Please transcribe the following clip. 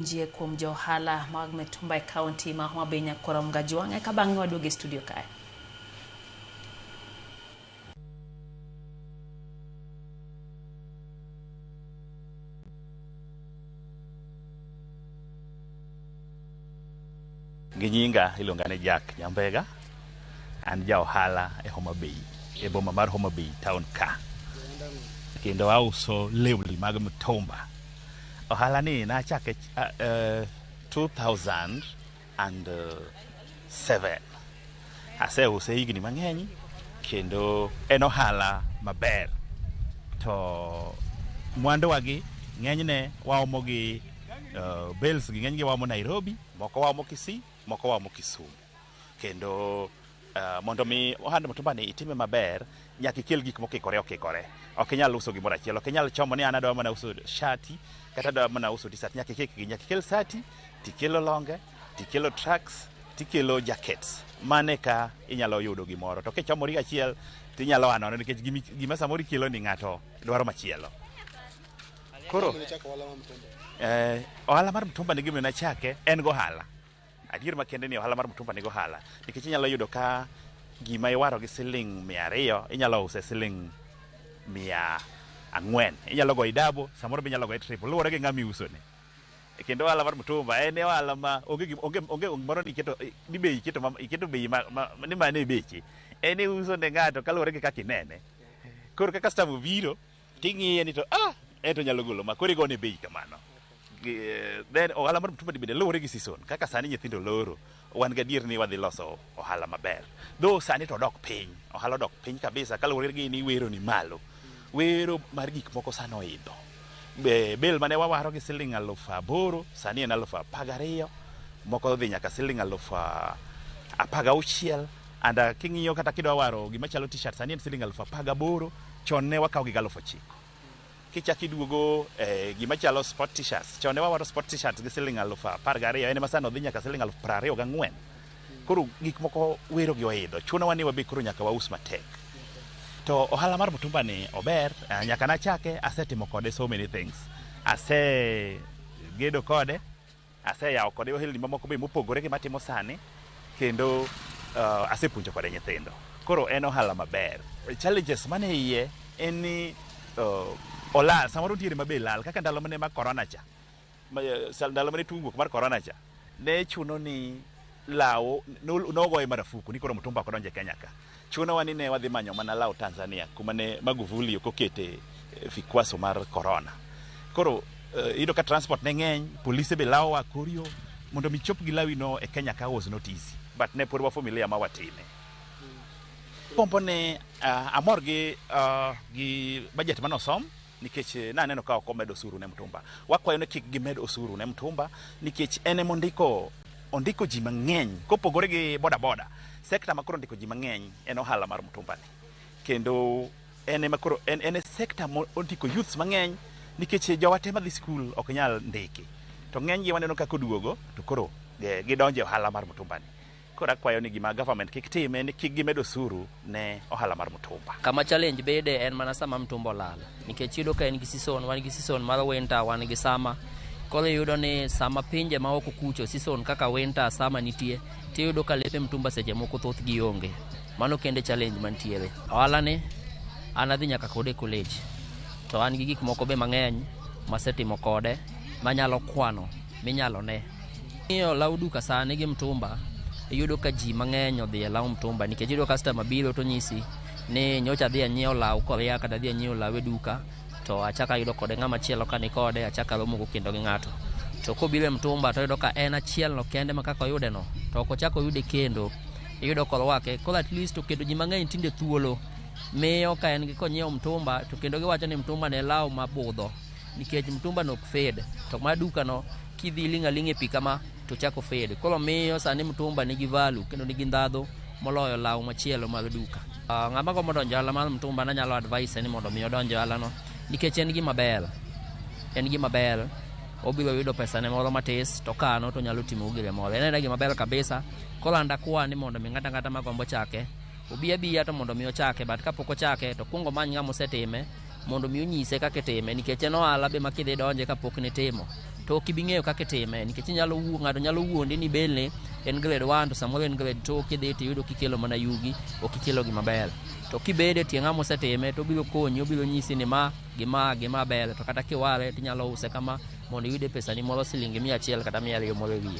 Winjie kuom jo ohala mag mitumba e kaunti ma Homa Bay Nyakwar Mgajwang' eka bang'e waduogo e studio kae. Gi nyinga iluonga ni Jack Nyambega, an ja ohala e Homa Bay, e boma mar Homa Bay town ka. Kendo auso lewni mag mtumba. Ohala ni nachake 2007. Aseuse higni mang'eny kendo en ohala maber. To mwanduwagi ng'enyne waomo gi bales gi ng'enygi waomo Nairobi, moko waomo Kisii, moko waomo Kisumu. Kendo mondo mi ohand mtumba ni itime maber, nyaka ikel gik mokikore okikore. Ok inyal uso gimoro achiel, ok inyal chomo ni an adwa mana uso shati kata adwa mana uso t-shirt. Nyaka ikikgi, nyaka ikel sati, tikelo longe, tikelo tracks, tikelo jackets. Mano eka inyalo yudo gimoro. To kichomori achiel tinyalo a nono nikech gima samoro ikelo ni ng'ato dwaro machielo. Koro ohala mar mtumba ni gima nachake en gohala. Adier makende ni ohala mar mtumba ni gohala nikech inyalo yudo ka gima iwaro gi siling 200 inyalo use siling 400. Inyalo goyo double, samoro be inyalo goye triple, luwore gi ng'ama iusone. Kendo ohala mar mtumba en ohala ma onge onge onge gimoro ni iketo ni bei iketo iketo bei ma ni mano e beche. En iuso ne ng'ato kaluwore gi kaka inene. Koro ka customer obiro ting'iye ni to en to onyalo golo ma koro igone bei kamano. Then ohala mar mtumba bende luwore gi season. Kaka sani nyithindo loro, wan gadier ni wadhi loso ohala maber. Though sani to odok piny, ohala odok piny kabisa kaluwore gi ni wero ni malo. Wero mar gik moko sani oidho. Bel mane wawaro gi siling 8,000 sani en 12,000, moko odhi nyaka siling 16,000. And king'iyo kata kidwa waro gima chalo t-shirt sani en siling 18,000, chon ne wakawo gi 9,000. Kichako iduogo gima chalo sport t-shirts, chon ne wawaro sport t-shirts gi siling 12,000, en ema sani odhi nyaka siling 24,000. Koro gik moko wero gi oidho, chunowa ni wabe koro nyaka waus matek. To ohala mar mtumba ni ober, nyaka nachake asetimo kode so many things. Asegedo kode, aseyawo kode ohelni mamoko be mopogore gi matimo sani, kendo asepuonjo kode nyithindo. Koro en ohala maber. Challenges mane iye en ni olal, samoro nitiere ma be lal kaka ndalo mane mar corona cha. Ndalo mane tung wuok mar corona cha, ne chuno ni law nogoye marufuku ni koro mtumba ok donj e Kenya ka. Chunowa ni ne wadhi manyo mana law Tanzania kuma ne Magufuli ok okete vikwazo mar corona. Koro iyudo ka transport ne ng'eny, polise be lawowa kor yo mondo mi chop gi lawi no e Kenya ka was not easy. But ne pod wavumilia ma watime. Pompo ne amor gi budget manosom nikech naneno ka ok omed osuru ne mtumba. Wakwayo ni kik gimed osuru ne mtumba nikech en ema ondiko ji mang'eny kopogore gi boda boda. Sekta ma koro ondiko ji mang'eny en ohala mar mtumba ni. Kendo en ema koro en e sekta ma ondiko youths mang'eny nikech jowa te madhi skul ok nyal ndiki. To ng'eny gi waneno kaka oduogo to koro gidonjo e ohala mar mtumba ni. Koro akwayo ni gima government kik tim en ni kik gimed osuru ne ohala mar mtumba. Kama challenge bede en mana sama mtumba olal. Nikech iyudo ka en gi season, wan gi season mar winter, wan gi summer. Koro iyudo ni sama pinje ma oko kucho season kaka winter, summer nitie, tiyudo ka lepe mtumba seche moko thoth gi onge. Mano kende challenge mantiere. Ohala ni an adhi nyaka kode e college. To an gi gik moko be mang'eny masetimo kode manyalo kwano minyalo ne. Ng'iyo law duka sani gi mtumba, iyudo ka ji mang'eny odhi e law mtumba nikech iyudo customer biro to nyisi ni nyocha adhi anyiewo law Korea kata adhi anyiewo law e duka to achako ayudo kode ng'ama chielo ka ni kode, achako aromo go kendo gi ng'ato. To kobiro e mtumba to oyudo ka en achiel no kende ma kaka oyude no to ok ochak oyude kendo. Iyudo korwake. Koro at least oketo ji mang'eny tinde thuolo miyo ka en gi konyiewo mtumba to kendo giwacho ni mtumba ne law mabudho nikech mtumba no ok fade to ma duka no kidhi iling' aling'a e pi kama to chako fade. Koro miyo sani mtumba nigi value kendo nigi ndhadhu moloyo law machielo mag duka. Ng'ama gombo donjo e ohala mar mtumba nanyalo advise ni mondo mi odonj e ohala no nikech en gima ber. En gima ber, obiro yudo pesane moro matis to kano to onyalo timo go gire moro. En aena gima ber kabisa. Koro an dakwa ni mondo mi ng'ato ang'ata magombo chake obi abiya to mondo mi ochake, but kapok ochake to kuong omany ng'ama osetime mondo mi onyise kaka itime nikech en ohala be ma kidhi donje kapok nitimo to To ok ibi ng'eyo kaka itime nikech inyalo wuo ng'ato nyalo wuondi ni bale en grade 1 to samoro en grade 2, kidhi tiyudo kikelo mana yugi, ok ikelo gima ber. To kibede tie ng'ama osetime to obiro konyi, obiro nyisi ni ma gi ma gi ma ber, to kata kiware tinyalo use kama mondo iyude pesani moro silingi 100 kata 200 moro e wiye.